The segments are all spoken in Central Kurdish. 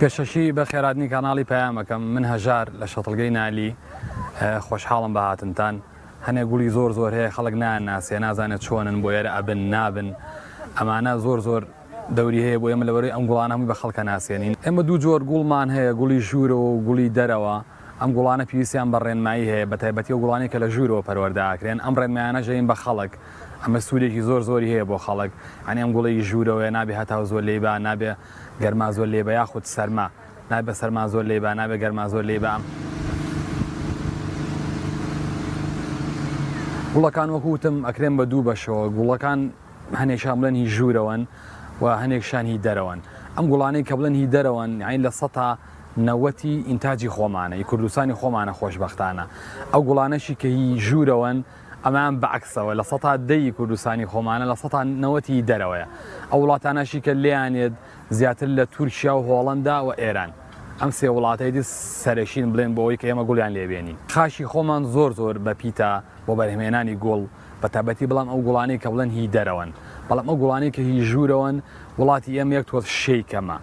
پێشەکی بە خێراتنی کاناڵی پەیامەکەم من هەژار لە شەتڵگەی نالی خۆشحاڵم بە هاتنتان هەنێ گوڵی زۆر زۆر هەیە خەڵک نایان ناسێ نازانێت چۆنن بۆ ئێرە ئەبن نابن ئەمانە زۆر زۆر دەوری هەیە بۆ ئێمە لەبەرەی ئەم گوڵانە هەمووی بە خەڵکە ناسێنین ئێمە دوو جۆر گوڵمان هەیە گوڵی ژوورەوە و گوڵی دەرەوە ئەم گوڵانە پێویستیان بە ڕێنمایی هەیە بە تایبەتی ئەو گوڵانەی کە لە ژوورەوە پەروەردە ئەکرێن ئەم ڕێنمایانەش ئەین بە خەڵک ئەمە سوودێکی زۆر زۆری هەیە بۆ خەڵک یانی ئەم گوڵەی ژوورەوەیە نابێ هەتاو زۆر لێی با نابێ گەرما زۆر لێی با یاخود سەرما نابێ سەرما زۆر لێی با نابێ گەرما زۆر لێی با. گوڵەکان وەکو وتم ئەکرێن بە دوو بەشەوە گوڵەکان هەنێکیان بڵێن هی ژوورەوەن و هەنێکشان هی دەرەوەن ئەم گوڵانەی کە بڵێن هی دەرەوەن یانی لە سەتا نەوەتی ئینتاجی خۆمانە ی کوردستانی خۆمانە خۆشبەختانە ئەو گوڵانەشی کە هی ژوورەوەن ئەمەیان بە عەکسەوە 10% ی کوردستانی خۆمانە 90% ی دەرەوەیە ئەو وڵاتانەشی کە لێیانێت زیاتر لە تورکیا و هۆڵەندا و ئێران ئەم سێ وڵاتەی دی سەرەکین بڵێن بۆ ئەوەی کە ئێمە گوڵیان لێ بێنین خاکی خۆمان زۆر زۆر بە پیتە بۆ بەرهەمهێنانی گوڵ بە تایبەتی بەڵام ئەو گوڵانەی کە بڵێن هی دەرەوەن بەڵام ئەو گوڵانەی کە هی ژوورەوەن وڵاتی ئێمە یەک تۆز شێی کەمە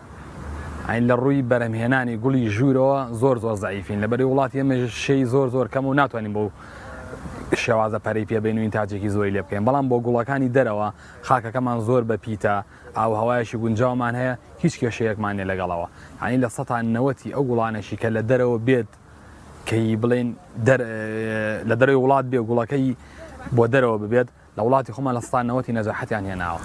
ئەین لە ڕووی بەرهەمهێنانی گوڵی ژوورەوە زۆر زۆر زەعیفین لەبەری وڵاتی ئێمە شێی زۆر زۆر کەم و ناتوانین بۆ شێوازە پەرەی پێ بەین و ئینتاجێکی زۆری لێ بکەین بەڵام بۆ گوڵەکانی دەرەوە خاکەکەمان زۆر بە پیتە ئاو هەوایەکی گونجاومان هەیە هیچ کێشەیەکمان نیە لەگەڵەوە یانی لە سەتا نەوەتی ئەو گوڵانەشی کە لە دەرەوە بێت کە هی بڵێن دەر لە دەرەوەی وڵات بێ گوڵەکەی بۆ دەرەوە ببێت لە وڵاتی خۆمان لە سەتا نەوەتی نەجاحەتیان هێناوە.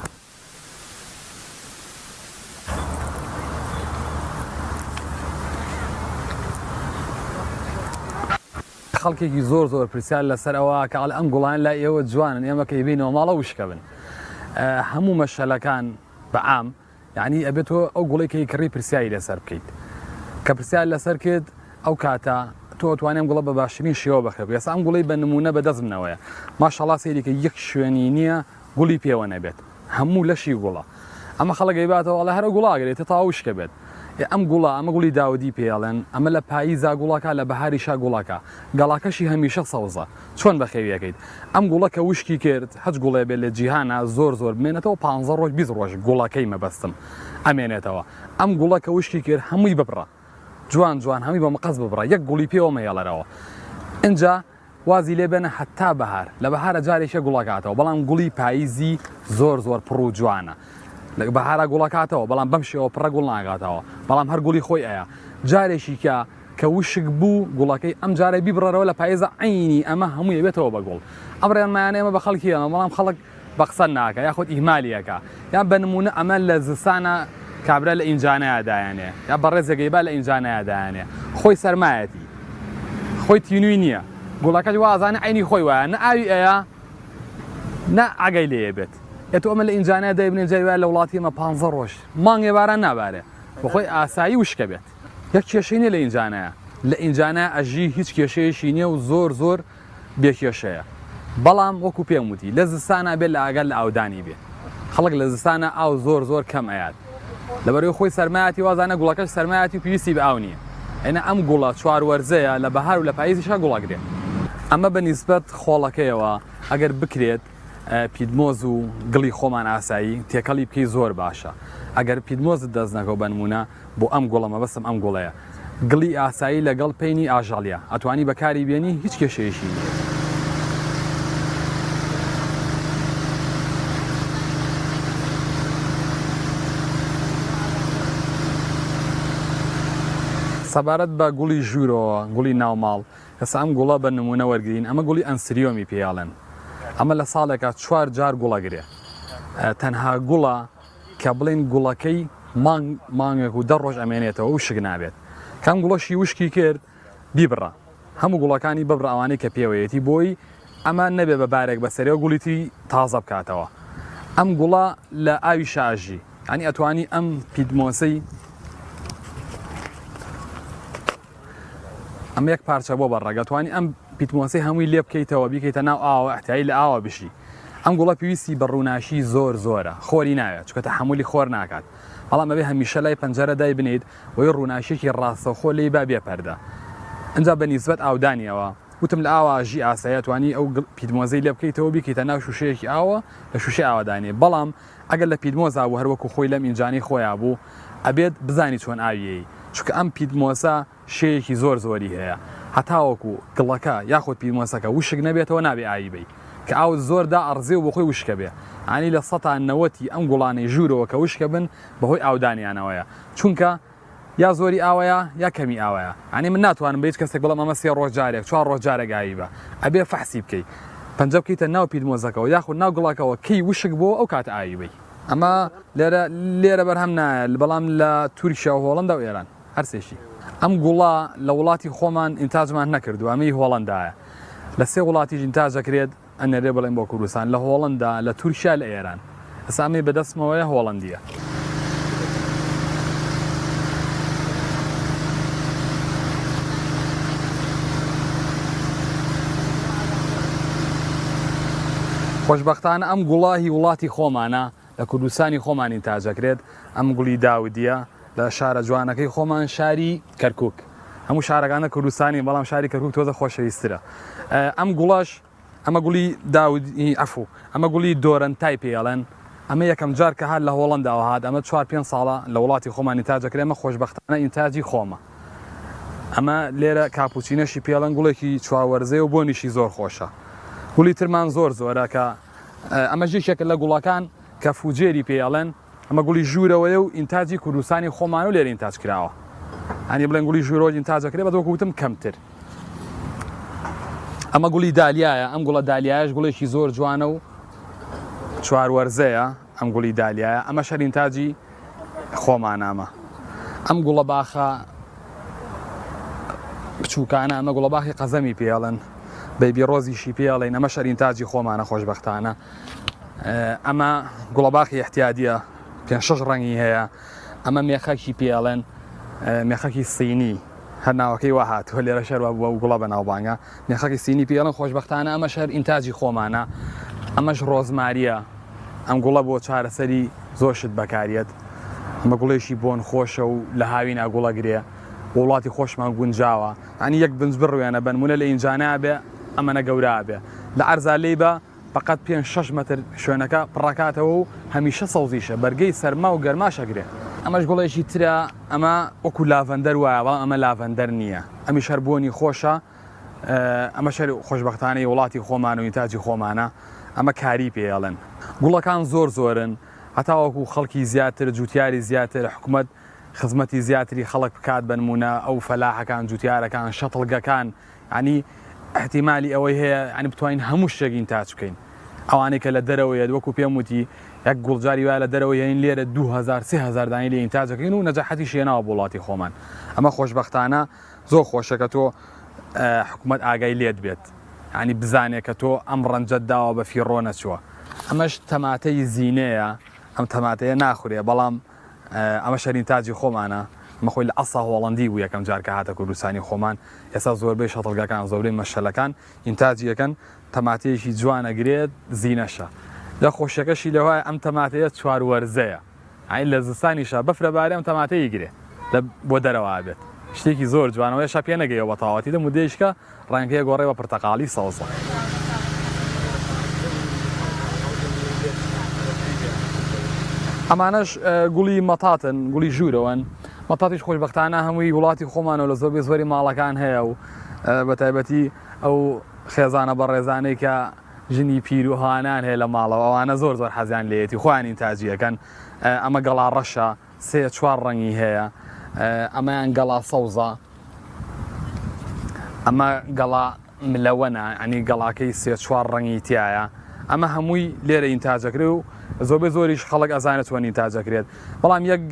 خەڵکێکی زۆر زۆر پرسیار لەسەر ئەوە کە ئەڵێ ئەم گوڵانە لای ئێوە جوانن ئێمە کە ئیبینەوە ماڵە وشکە بن هەموو مەشەلەکان بە عام یعنی ئەبێت تۆ ئەو گوڵی کە کڕی پرسیاری لەسەر بکەیت کە پرسیار لەسەر کرد ئەو کاتە تۆ توانیم گوڵە بە باشترین شێوە بەخێ ئێستا ئەم گوڵی بە نمونە بە دەست منەوەیە ماشەڵا سەیری کە یەک شوێنی نییە گوڵی پێوە نەبێت هەموو لەشی گوڵە ئەمە خەڵک ئەیباتەوە ئەڵێ هەرە گوڵە ئەگرێت تا وشکە بێت ئێ ئەم گوڵە ئەمە گوڵی داودی پێ ئەڵێن ئەمە لە پاییزا گوڵەکە لە بەهاریشا گوڵەکە گەڵاکەشی هەمیشە سەوزە چۆن بەخێوی ئەکەیت ئەم گوڵە کە وشکی کرد هەچ گوڵێ بێت لە جیهانا زۆر زۆر بمێنێتەوە پانزە ڕۆژ 20 ڕۆژ گوڵەکەی مەبەستم ئەمێنێتەوە ئەم گوڵە کە وشکی کرد هەمووی ببڕە جوان جوان هەمووی بە مقەست ببڕە یەک گوڵی پێوە مەهێڵەرەوە ئینجا وازی لێ بێنە هەتا بەهار لە بەهارە جارێکە گوڵەکاتەوە بەڵام گوڵی پاییزی زۆر زۆر پڕ و جوانە لە بەهارە گوڵەکاتەوە بەڵام بەم شێوە پڕە گوڵ ناگاتەوە بەڵام هەر گوڵی خۆی ئەیە جارێکی کە کە وشک بوو گوڵەکەی ئەم جارە بیبڕەرەوە لە پاییزە عینی ئەمە هەمووی ئەبێتەوە بە گوڵ ئەم ڕێنمایانە ئێمە بە خەڵکی ئەمە بەڵام خەڵک بە قسە ناکا یاخود ئیهمالی ئەکا یان بە نموونە ئەمە لە زستانا کابرا لە ئینجانەیا دایەنێ یا بەڕێزێک ئەیبا لە ئینجانەیا دایەنێ خۆی سەرمایەتی خۆی تینووی نییە گوڵەکەش وا ئەزانێ عەینی خۆی وایە نە ئاوی ئەیا نە ئاگای لێ بێت ئێ تۆ ئەمە لە ئینجانەیا دایبنێ جاری وایە لە وڵاتی ئێمە پانزە ڕۆژ مانگێ باران نابارێ بەخۆی ئاسایی وشکە بێت یەک کێشەی نییە لە ئینجانەیا لە ئینجانەیا ئەژی هیچ کێشەیەکی نییە و زۆر زۆر بێ کێشەیە بەڵام وەکو پێم وتی لە زستانا بێ لە ئاگات لە ئاودانی بێ خەڵک لە زستانا ئاو زۆر زۆر کەم ئەیات لەبەرەوەی خۆی سەرمایەتی وازانە گوڵەکەش سەرمایەتی و پێویستی بە ئاو نییە ئەینا ئەم گوڵە چوار وەرزەیە لە بەهار و لە پاییزیشا گوڵ ئەگرێ ئەمە بە نیسبەت خۆڵەکەیەوە ئەگەر بکرێت پیدمۆز و گڵی خۆمان ئاسایی تێکەڵی بکەی زۆر باشە ئەگەر پیدمۆزت دەست نەکەوت بە نمونە بۆ ئەم گوڵە مەبەستم ئەم گوڵەیە گڵی ئاسایی لەگەڵ پەینی ئاژەڵیە ئەتوانی بەکاری بێنی هیچ کێشەیەکی نیە. سەبارەت بە گوڵی ژوورەوە گوڵی ناوماڵ ئێستا ئەم گوڵە بە نموونە وەرگرین ئەمە گوڵی ئەنسریۆمی پێیاڵێن ئەمە لە ساڵێکا چوار جار گوڵەگرێ تەنها گوڵە کە بڵێین گوڵەکەی مانگ مانگێک و دە ڕۆژ ئەمێنێتەوە وشک نابێت کەم گوڵەشی وشکی کرد بیبڕە هەموو گوڵەکانی ببڕە ئەوانەی کە پێوەیەتی بۆی ئەمە نەبێ بە بارێک بەسەرەوە گوڵی تری تازە بکاتەوە ئەم گوڵە لە ئاوی شاژی ئەنی ئەتوانی ئەم پیدمۆسەی ئەمە یەک پارچە بۆ بە ڕەگە توانی ئەم پیتمۆسەی هەمووی لێ بکەیتەوە بیکەیتە ناو ئاوە احتیایی لە ئاوە بژی ئەم گوڵە پێویستی بە ڕووناکی زۆر زۆرە خۆری ناوێت چونکە تەحەمولی خۆر ناکات بەڵام ئەبێ هەمیشە لای پەنجەرە دای بنێیت بۆی ڕووناکیەکی ڕاستەوخۆ لێی با بێ پەردە ئینجا بە نیسبەت ئاودانیەوە وتم لە ئاوا ژی ئاسایە توانی ئەو پیتمۆزەی لێ بکەیتەوە بیکەیتە ناو شوشەیەکی ئاوە لە شوشەی ئاوا دانێ بەڵام ئەگەر لە پیتمۆزا بوو هەر وەکو خۆی لەم ئینجانەی خۆیا بوو ئەبێت بزانی چۆن ئاوی یەی. چونکە ئەم پیتمۆسە شێیەکی زۆر زۆری هەیە هەتاوەکو گڵەکە یاخود پیرمۆسەکە وشک نەبێتەوە نابێ ئاوی بەی کە ئاوت زۆر دا ئەڕزێ و بۆخۆی وشکە بێ یانی لە سەتا نەوەتی ئەم گوڵانەی ژوورەوە کە وشکە بن بەهۆی ئاودانیانەوەیە چونکە یا زۆری ئاوەیە یا کەمی ئاوەیە یانی من ناتوانم بە هیچ کەسێک بڵێم ئەمە سێ ڕۆژ جارێک چوار ڕۆژ جارێک ئاوی بە ئەبێ فەحسی بکەی پەنجە بکەیتە ناو پیرمۆزەکەوە یاخود ناو گڵەکەوە کەی وشک بۆ ئەو کاتە ئاوی بەی ئەمە لێرە لێرە بەرهەم نایە بەڵام لە تورکیا و هۆڵندا و ئێران هەرسێکی. ئەم گوڵە لە وڵاتی خۆمان ئینتاجمان نەکردووە ئەمە ی هۆڵەندایە لە سێ وڵاتیش ئینتاج ئەکرێت ئەنێرێ بڵێن بۆ کوردستان لە هۆڵەندا لە تورکیا لە ئێران ئێستا ئەمەی بەدەستمەوەیە هۆڵەندیە. خۆشبەختانە ئەم گوڵە هی وڵاتی خۆمانە لە کوردستانی خۆمان ئینتاج ئەکرێت ئەم گوڵی داودیە لە شارە جوانەکەی خۆمان شاری کەرکک هەموو شارەکانە کوردستانی بەڵام شاری کەرکک تۆزە خۆشەویسترە ئەم گوڵەش ئەمە گوڵی داودی عەفو ئەمە گوڵی دۆرەنتای پێڵێن ئەمە یەکەم جار کە هات لە هۆڵنداوە هات ئەمە چوار پێنج ساڵە لە وڵاتی خۆمان ئینتاج ئەکرێ ئەمە خۆشبەختانە ئینتاجی خۆمە ئەمە لێرە کاپوچینەشی پێڵەن گوڵێکی چواوەرزەیە و بۆنیشی زۆر خۆشە گوڵی ترمان زۆر زۆرە کە ئەمەش یەکێکە لە گوڵەکان کە فوجێری پێی ئەڵێن، ئەمە گوڵی ژوورەوەیە و ئینتاجی کوردستانی خۆمانە و لێرە ئینتاج کراوە. ئەنی بڵێن گوڵی ژوورەوە ئینتاج ئەکرێ بەس وەکو وتم کەمتر. ئەمە گوڵی دالیایە، ئەم گوڵە دالیایەش گوڵێکی زۆر جوانە و چوار وەرزەیە ئەم گوڵی دالیایە، ئەمەش هەر ئینتاجی خۆمانە ئەمە. ئەم گوڵە باخە بچووکانە ئەمە گوڵە باخی قەزەمی پێڵن baby rose یشی پێڵین ئەمە هەر ئینتاجی خۆمانە خۆشببختانە ئەمە گوڵەباخی احتیادیە پێ شەش ڕەنگی هەیە ئەمە مێخەکی پێڵێن مێخەکی سینی هەر ناوەکەی وا هاتووە لێرە شەروە بووە و گوڵە بەناوبانگە مێخەکی سینی پێڵن خۆشببختانە ئەمە هەر ئینتاجی خۆمانە ئەمەش ڕۆزماریە ئەم گوڵە بۆ چارەسەری زۆر شت بەکاریەت ئەمە گوڵێکی بۆن خۆشە و لە هاوینا گوڵە گرێ وڵاتی خۆشمان گونجاوە ئەنی یەک بنج بڕوێنە بەنمونە لە ئینجانە بێ ئەمەنە گەورە بێ لە عەرزا لێی بە بەقەد پێنج شەش مەتر شوێنەکە پڕەکاتەوە و هەمیشە سەوزیشە بەرگەی سەرما و گەرماش ئەگرێ. ئەمەش گوڵێکی ترە ئەمە وەکو lavender وایە بەڵام ئەمە lavender نییە ئەمیش هەر بۆنی خۆشە ئەمەش هەر خۆشبەختانەی وڵاتی خۆمان و ئینتاجی خۆمانە ئەمە کاری پێ ئەڵێن. گوڵەکان زۆر زۆرن هەتاوەکو خەڵکی زیاتر جوتیاری زیاتر حکومەت خزمەتی زیاتری خەڵک بکات بەنمونە ئەو فەلاحەکان جوتیارەکان شەتڵگەکان یانی ئیحتیمالی ئەوەی هەیە یانی بتوانین هەموو شتێک ئینتاج بکەین ئەوانەی کە لە دەرەوەیەت وەکو پێم وتی یەک گوڵ جاری وایە لە دەرەوە یەین لێرە 2000 3000 دانی لێ ئینتاج دەکەین و نەجاحەتیش هێناوە بۆ وڵاتی خۆمان ئەمە خۆشبەختانە زۆر خۆشە کە تۆ حکومەت ئاگای لێت بێت ینی بزانێ کە تۆ ئەم ڕەنجەت داوە بە فیڕۆ نەچووە ئەمەش تەماتەی زینەیە ئەم تەماتەیە ناخورێ بەڵام ئەمە شەرین تاجی خۆمانە ئەمە خۆی لە ئەسڵا هۆڵەندی بوو یەکەم جار کە هاتە کوردستانی خۆمان ئێستا زۆربەی شەتڵگەکان زۆربەی مەشەلەکان ئینتاجی ئەکەن تەماتەیەکی جوان ئەگرێت زینەشە لە خۆشیەکەشی لەوایە ئەم تەماتەیە چوار وەرزەیە ئاین لە زستانیشا بەفرە بارێ ئەم تەماتەیە گرێ لە بۆ دەرەوە بێت شتێکی زۆر جوانەوە هێشتا پێ نەگەیەوە بە تەواوەتی لە مودەیشکە ڕەنگەکەی گۆڕێ بە پرتەقاڵی سەوزە. ئەمانەش گوڵی مەتاتن گوڵی ژوورەوەن مەتاتیش خۆشببختانە هەمووی وڵاتی خۆمانەوە لە زۆربەی زۆری ماڵەکان هەیە و بە تایبەتی ئەو خێزانە بەڕێزانەی کە ژنی پیر و هەوانان هەیە لە ماڵەوە ئەوانە زۆر زۆر حەزیان لێیەتی خۆیان ئینتاجیەکەن ئەمە گەڵا ڕەشە سێ چوار ڕەنگی هەیە ئەمەیان گەڵا سەوزە ئەمە گەڵا ملەوەنە ئەنی گەڵاکەی سێ چوار ڕەنگی تایە ئەمە هەمووی لێرە ئینتاجەکرێ و زۆربەی زۆریش خەڵک ئەزانێت چۆن ئینتاجەکرێت بەڵام یەک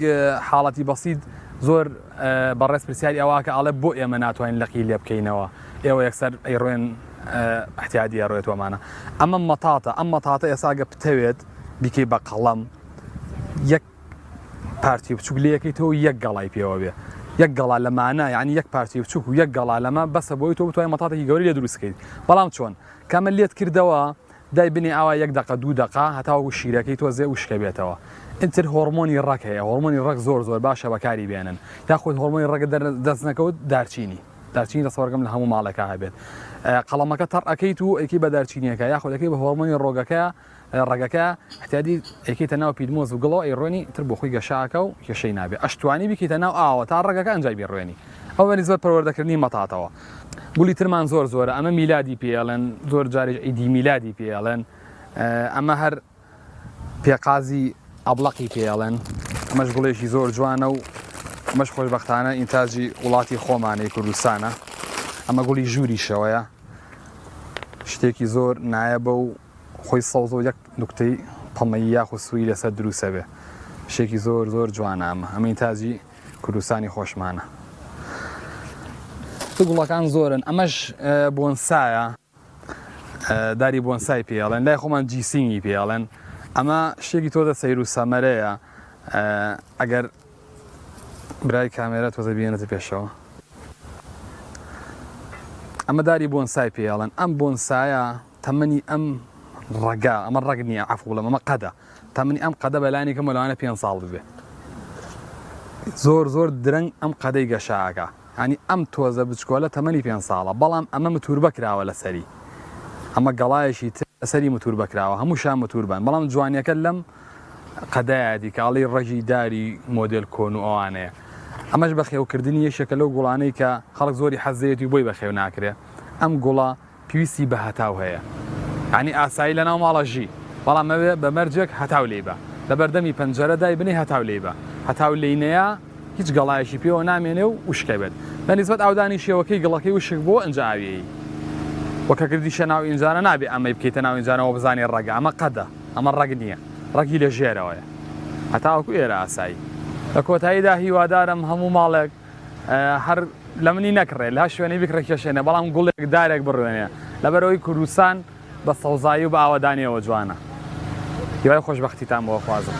حاڵەتی بەسیت زۆر بەڕێز پرسیاری ئەوە کە ئاڵێ بۆ ئێمە ناتوانین لەقی لێ بکەینەوە ئێوە یەکسەر ئەیڕۆێن احتیادی ئەڕێتوەمانە ئەمە مەتاتە ئەم مەتاتە ئێساگە بتەوێت بیکەی بە قەڵەم یەک پارچەی بچوک لێکەیتەوە یەک گەڵای پێوە بێ یەک گەڵا لەمانە یعنی یەک پارچەی بچوک و یەک گەڵا لەمە بەسە بۆی تۆ بتوانانی مەتاتێکی گەورەی لێ دروست کەیت بەڵام چۆن کەمە لێت کردەوە دای بنێ ئاوا یەک دقە دوو دقە هەتاوەکو شیرەکەی تۆزێ وشکە بێتەوە ئینتر هۆرمۆنی ڕەگ هەیە هۆرمۆنی ڕەگ زۆر زۆر باشە بەکاری بێنن یاخود هۆرمۆنی ڕەگە دەست نەکەوت دارچینی. دارچینی دەسەوەرگەم لە هەموو ماڵێکا هەبێت. قەڵەمەکە تەڕ ئەکەیت و ئەیکەی بە دارچینیەکە یاخود ئەکەی بە هۆرمۆنی ڕۆگەکە ڕەگەکە احتیادی ئەیکەیتە ناو پیدمۆز و گڵەوە ئەیڕوێنی تر بۆ خۆی گەشە ئەکا و کێشەی نابێ ئەشتوانی بیکەیتە ناو ئاوە تا ڕەگەکە ئەنجای بیڕوێنی ئەوە بە نیسبەت پەروەردەکردنی مەتاتەوە گوڵی ترمان زۆر زۆرە ئەمە میلادی پێ ئەڵێن زۆر جاریش عیدی میلادی پێ ئەڵێن ئەمە هەر پێقازی ئەبڵەقی پێ ئەڵێن ئەمەش گوڵێکی زۆر جوانە و ئەمەش خۆشبەختانە ئینتاجی وڵاتی خۆمانەی کوردستانە ئەمە گوڵی ژووری شەوەیە شتێکی زۆر نایەبە و خۆی سەوزە و یەک نوکتەی پەمەیی یاخود سووری لەسەر دروستە بێ شتێکی زۆر زۆر جوانە ئەمە ئەمە ئینتاجی کوردستانی خۆشمانە گوڵەکان زۆرن ئەمەش بۆنسایە داری بۆنسای پێ ئەڵێن لای خۆمان جیسینگی پێ ئەڵێن ئەمە شتێکی تۆزە سەیر و سەمەرەیە ئەگەر برای کامێرا تۆزە بێنێتە پێشەوە ئەمە داری بۆنسای پێ ئەڵێن ئەم بۆنسایە تەمەنی ئەم ڕەگا ئەمە ڕەگ نییە عەفو بڵێم ئەمە قەدە تەمەنی ئەم قەدە بەلانی کەم لەوانە پێ ساڵ ببێ زۆر زۆر درەنگ ئەم قەدەی گەشاکە یانی ئەم تۆزە بچکۆلە تەمەنی پێنج ساڵە بەڵام ئەمە متوربە کراوە لەسەری ئەمە گەڵایەکی تر لەسەری متوربە کراوە هەمووشیان متوربەن بەڵام جوانیەکە لەم قەدایەتی کە ئەڵێی ڕەگی داری مۆدێل کۆن و ئەوانەیە ئەمەش بەخێوکردنی یەکێکە لەو گوڵانەی کە خەڵک زۆری حەزێتی و بۆی بەخێو ناکرێ ئەم گوڵە پێویستی بە هەتاو هەیە یانی ئاسایی لەناو ماڵە ژی بەڵام ئەوێ بە مەرجێک هەتاو لێی بە لەبەردەمی پەنجەرە دای بنێ هەتاو لێی بە هەتاو لێی نەیا هیچ گەڵایەکی پێوە نامێنێ و وشکە بێت بە نیسبەت ئاودانی شێوەکەی گڵەکەی وشک بۆ ئنجا ئاوی ئەی وە کە کردیشە ناو ئینجانە نابێ ئەمەی بکەیتە ناو ئینجانەوە بزانی ڕەگە ئەمە قەدە ئەمە ڕەگ نییە ڕەگی لە ژێرەوەیە هەتاوەکو ئێرە ئاسایی لە کۆتاییدا هیوادارم هەموو ماڵێک هەر لە منی نەکڕێ لە هەر شوێنەی بکڕێ کێشەی نیە بەڵام گوڵێک دارێک بڕوێنێ لەبەرئەوەی کوردستان بە سەوزایی و بە ئاوەدانیەوە جوانە هیوای خۆشبەختیتان بۆ ئەخوازم.